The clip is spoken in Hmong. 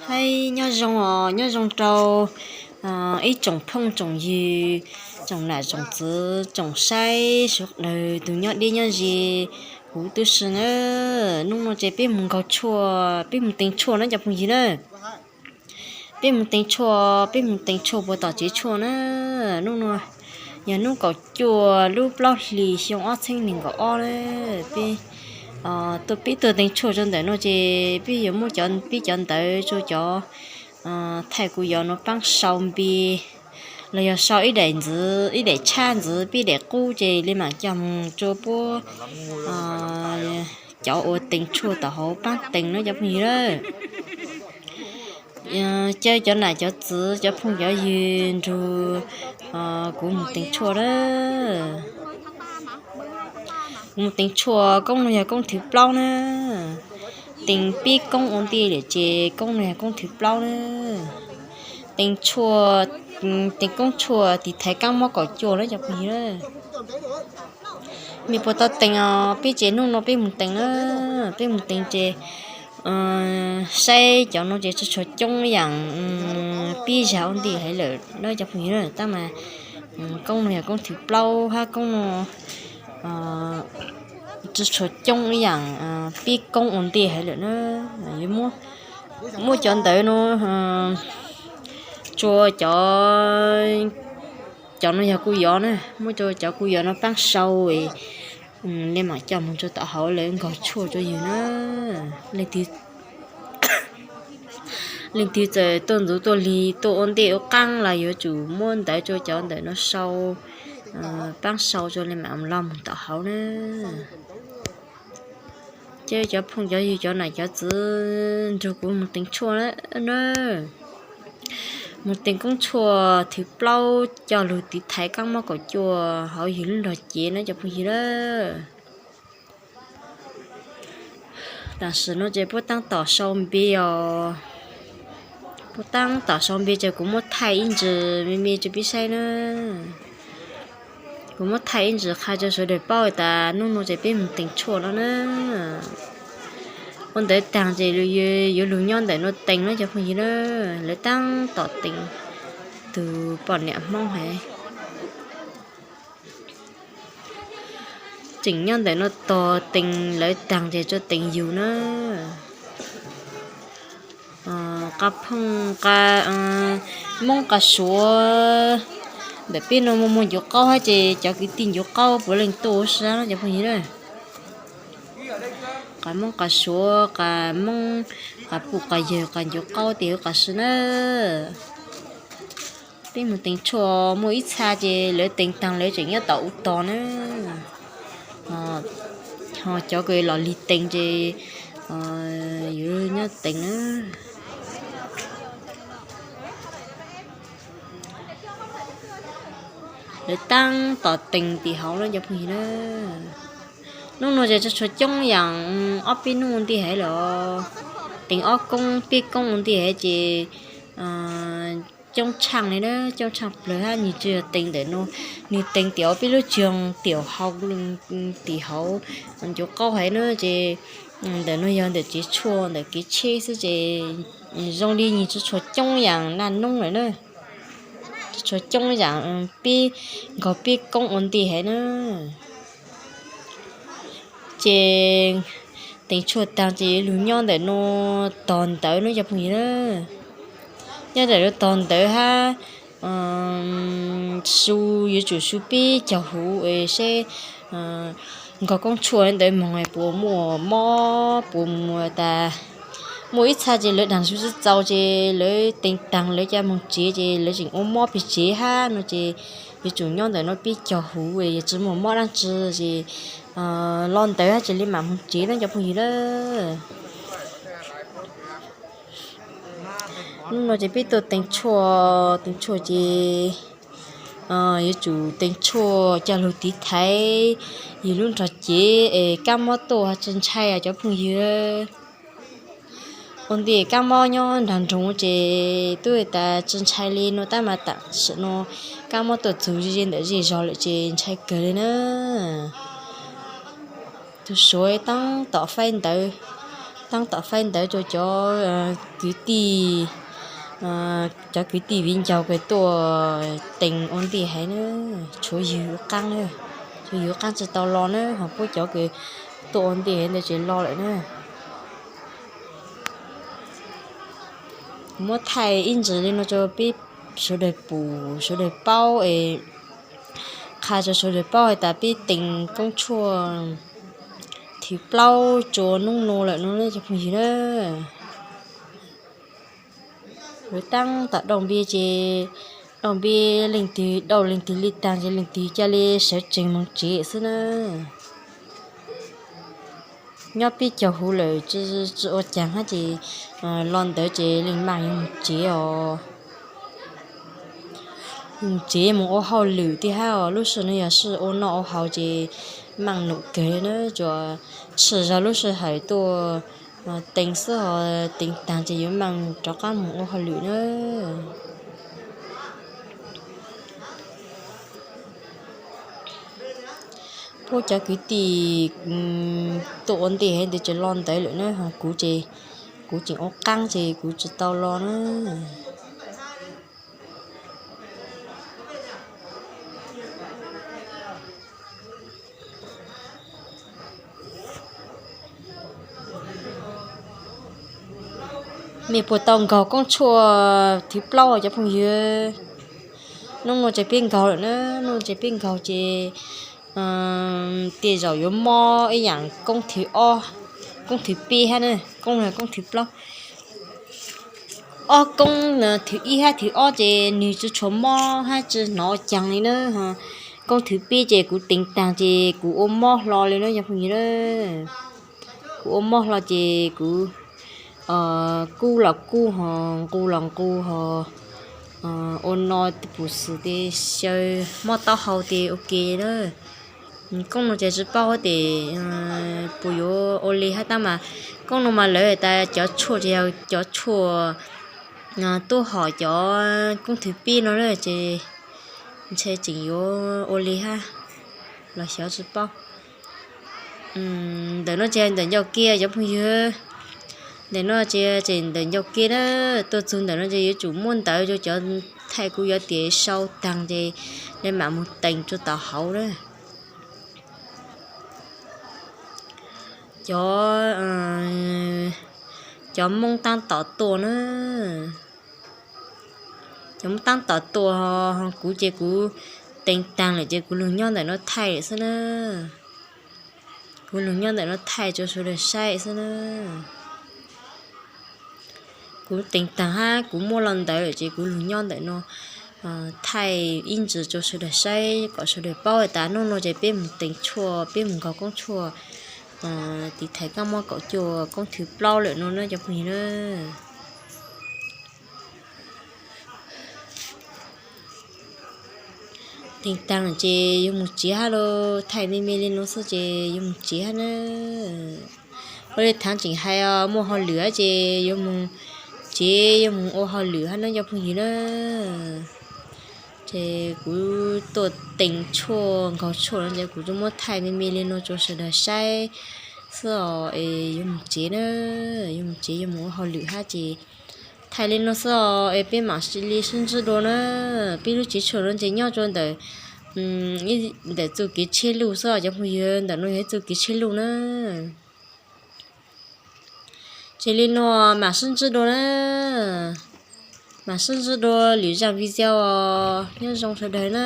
Hais nyob zoo os, nyob zoo rau ib tsoom phooj tsoom ywg, tsoom nam tsoom txwv, tsoom saib sawv daws tus nyob deb nyob ze. Kuv tub si na, hnub no ces peb mus nkaug tshuaj, peb mus teev tshuaj na cov phooj ywg na. Peb mus teev tshuaj, peb mus teev tshuaj puag tom tsev tshuaj na. Hnub no yog hnub kaum cuaj lub plaub hlis xyoo ob txhiab nees nkaum ob na. Peb tuaj, peb tuaj teev tshuaj rau ntawm no ces peb yuav muab cov, peb cov ntawv rau cov thaij kuv yos no paab sau npe los yog sau ib daim ntxwv, ib daim tshab ntxwv, peb daim qub ces li mam coj mus rau puab cov uas teev tshuaj tom hauv paab teev na cov phooj ywg na. Caw cov nam cov txwv, cov phooj cov ywg nrug kuv mus teev tshuaj na. Kuv mus teev tshuaj koob no yog koob thib plaub na. Teev peb koob ua ntej lawm ces koob no yog koob thib plaub na. Teev tshuaj, teev koob tshuaj tiv thaiv kaab mob kaum cuaj na cov phooj ywg na. Mej puas tau teev os? Peb ces hnub no peb mus teev na, peb mus teev ces saib cov no ces tsi tshuav coob yaam peb zag ua ntej haiv lawm na cov phooj ywg na. Tab mas koob no yog koob thib plaub hab koob no tsi tshuav coob ib yaam peb koob ua ntej haiv lawm na. Yuav muab cov ntawv no rua cov, cov no yog kuv yos na, muab rua cov kuv yos no paab sau li mam coj moog rua tom hauv lawv nkaug tshuaj rua yug na. Leej twg txawm tuaj ntxuv tuaj lig tuaj ua ntej ua qaab los yuav tsum muab ntawv rua cov ntawm no sau, paab sau rua li mam lug moog tom hauv na. Ces cov phooj cov ywg cov nam cov txwv nrug kuv moog teev tshuaj na. Moog teev koob tshuaj thib plaub coj lug tiv thaiv kaab mob kaum cuaj hauv yug lub nrog cev na cov phooj ywg na. Tam sim no ces puab taab tom sau npe os. Puab taab tom sau npe ces kuv muab thaij ib ntsis me me rua peb saib na. Kuv muab thaij ib ntsis qha rua sawv daws paub tas nub nua ces peb moog teev tshuaj no na. Ua ntawv taag ces yuav lug nyob ntawm nua teev na cov phooj ywg na. Lawv taab tom teev, tug poj niam Hmoob haiv tseem nyob ntawm nua tog teev lawv taag ces tso teev yug na. Qas phooj, qas Moob qas Suav ntawm peb nua muaj muaj ncuav qaub hab ces cov kwv tij ncuav qaub puav leej tuaj ua si na cov phooj ywg na. Qas Moob qas Suav, qas Moob, qas Puj qas Yawg qas ncuav qaub tes huv qas si na. Peb moog teev tshuaj muaj ib txha ces lawv teev taag lawv tseem nyob tom u tog na. Ho cov kws los lig teev ces yuav nyob teev na. Lawv taab tom teev tim hauv na cov phooj ywg na. Nub nua ces tsi tshuav coob yaam ob peb nub ua ntej haiv lawm. Teev ob koob peb koob ua ntej haiv ces coob tshaaj li na, coob tshaaj plawg hab nwg tsi yog teev ntawm nua, nwg teev tim hauv peb lub tsoog tim hauv, tim hauv ncuav qaub haiv na ces ntawm nua yog ntawm tsev tshuaj ntawm kev tsheb xwb ces zoo li nwg tsi tshuav coob yaam naj noob lawm na. Tsi tshuav coob yaam peb, nkaug peb koob ua ntej haiv na. Ces teev tshuaj taag ces yuav lug nyob ntawm nua tog ntawv na cov phooj ywg na. Nyob ntawm nua tog ntawv hab su, yuav tsum su peb caug huv seb nkaug koob tshuaj ntawd moog puas muaj mob puas muaj tas. Muaj ib txha ces lawv daag su tsi txaus ces lawv teev taag lawv ca moog tsev ces lawv tseem ua mob peg tsev hab no ces yuav tsum nyob ntawm nua peb caug huv yog tsi muaj mob dlaab tsi ces lo ntawd hab ces li mam moog tsev na cov phooj ywg na. Nub nua ces peb tuaj teev tshuaj, teev tshuaj ces yuav tsum teev tshuaj coj lug tiv thaiv yug lub nrog cev es kaab mob tuaj tsi ntshai cov phooj ywg. Ua ntej kaab mob nyob nraag nroog ces tub tas tsi ntshai li nua tab mas tam sim nua kaab mob tuaj txug ze ze ntawm zej zog lawm ces ntshai kawg li na. Tug Suav taab tom faib ntawv, Taab tom faib ntawv rua cov kwv tij, cov kwv tij viv ncaus kws tuaj tees ua ntej heev na, tshuav ywg ua qaab na, tshuav ywg ua qaab tsi tau los na, ho puab cov kws tuaj ua ntej heev ntawd tseem los lawm na. Muab thaij ib ntsis li no rua peb sawv daws pum sawv daws paub es qha rua sawv daws paub has tas peb tees koob tshuaj thib plaub rua nub nua lawm no cov phooj ywg na. Lawv taab tom daus npias ces daus npias leej twg daus leej twg li taag ces leej twg ca le sawv tsees moog tsev xwb na. Nyob peb caug huv lawm tsi ua caag hab ces los ntawd ces leej maaj yuav moog tsev os. Moog tsev moog ua hauj lwm tiag hab os, lub sij hawm no yog sij ua noj ua haus ces maaj num kawg na, tsuas tshwj zog lub sij hawm tuaj tees xwb os, tees taag ces yuav maaj rov qaab moog ua hauj lwm na. Puab cov kwv tij tuaj ua ntej heev ntawd tseem los ntawd lawm na, ho kuv ces kuv tseem ua qaab ces kuv tsi tau los na. Mej puas tau nkaug koob tshuaj thib plaub cov phooj ywg? Nub nua ces peb nkaug lawm na, nub nua ces peb nkaug ces tej zaum yuav mob ib yaam koob thib ob, koob thib peb hab na, koob no koob thib plaub. Ob koob thib ib hab thib ob ces nwg tsi tshua mob hab tsi hnov ua caag li na. Koob thib peb ces kuv tees taag ces kuv ua mob hlo li na cov phooj ywg na. Kuv ua mob hlo ces kuv kub los kub ho nqus los nqus ho ua no pum xwm tes xyaw mob taub hau tes ua ke na. Koob no ces tsi paub tes puas yuav ua li hab tab mas koob no mas lawv tas cov tshuaj ces yog cov tshuaj tub hom cov koob thib peb no na ces ntshe tseem yuav ua li hab los xyov tsi paub. Ntawm no ces ntawm ncauj ke cov phooj ywg, ntawm no ces tseem ntawm ncauj ke na, tuaj txug ntawm no ces yuav tsum muab ntawv rua cov thaij kuv yuav tiav sau taag ces le maam moog tees rua tom hauv na. Cov, cov Moob taab tom tuaj na, cov Moob taab tom tuaj ho kuv ces kuv tees taag lawm ces kuv lug nyob ntawm no thaij lawm xwb na. Kuv lug nyob ntawm no thaij rua sawv daws saib xwb na. Kuv tees taag hab kuv muaj los ntawd lawm ces kuv lug nyob ntawm no thaij ib ntsis rua sawv daws saib kom sawv daws paub has tas nub nua ces peb moog tees tshuaj, peb moog nkaug koob tshuaj tiv thaiv kaaj mob kaum cuaj koob thib plaub lawm no na cov phooj ywg na. Tees taag ces yuav moog tsev hab lauj, thaij me me li no xwb ces yuav moog tsev hab na. Ua li thav tseem hais os, muaj hauj lwm hab ces yuav moog tsev, yuav moog ua hauj lwm hab na cov phooj ywg na. Ces kuv tuaj tees tshuaj nkaug tshuaj no ces kuv tsuas muab thaij me me li no rua sawv daws saib xwb os, es yuav moog tsev na, yuav moog tsev yuav moog ua hauj lwm hab ces thaij li no xwb os, es peb maam li sib ntsib dua na. Peb lub tsev tshuaj no ces nyob rua ntawm, ntawm txuj kev tsheb luj xwb os cov phooj ywg, ntawm no yog ib txuj kev tsheb luj na. Ces li no maam sib ntsib dua na, maam sib ntsib dua lwm zaj video os, nyob zoo sawv daws na.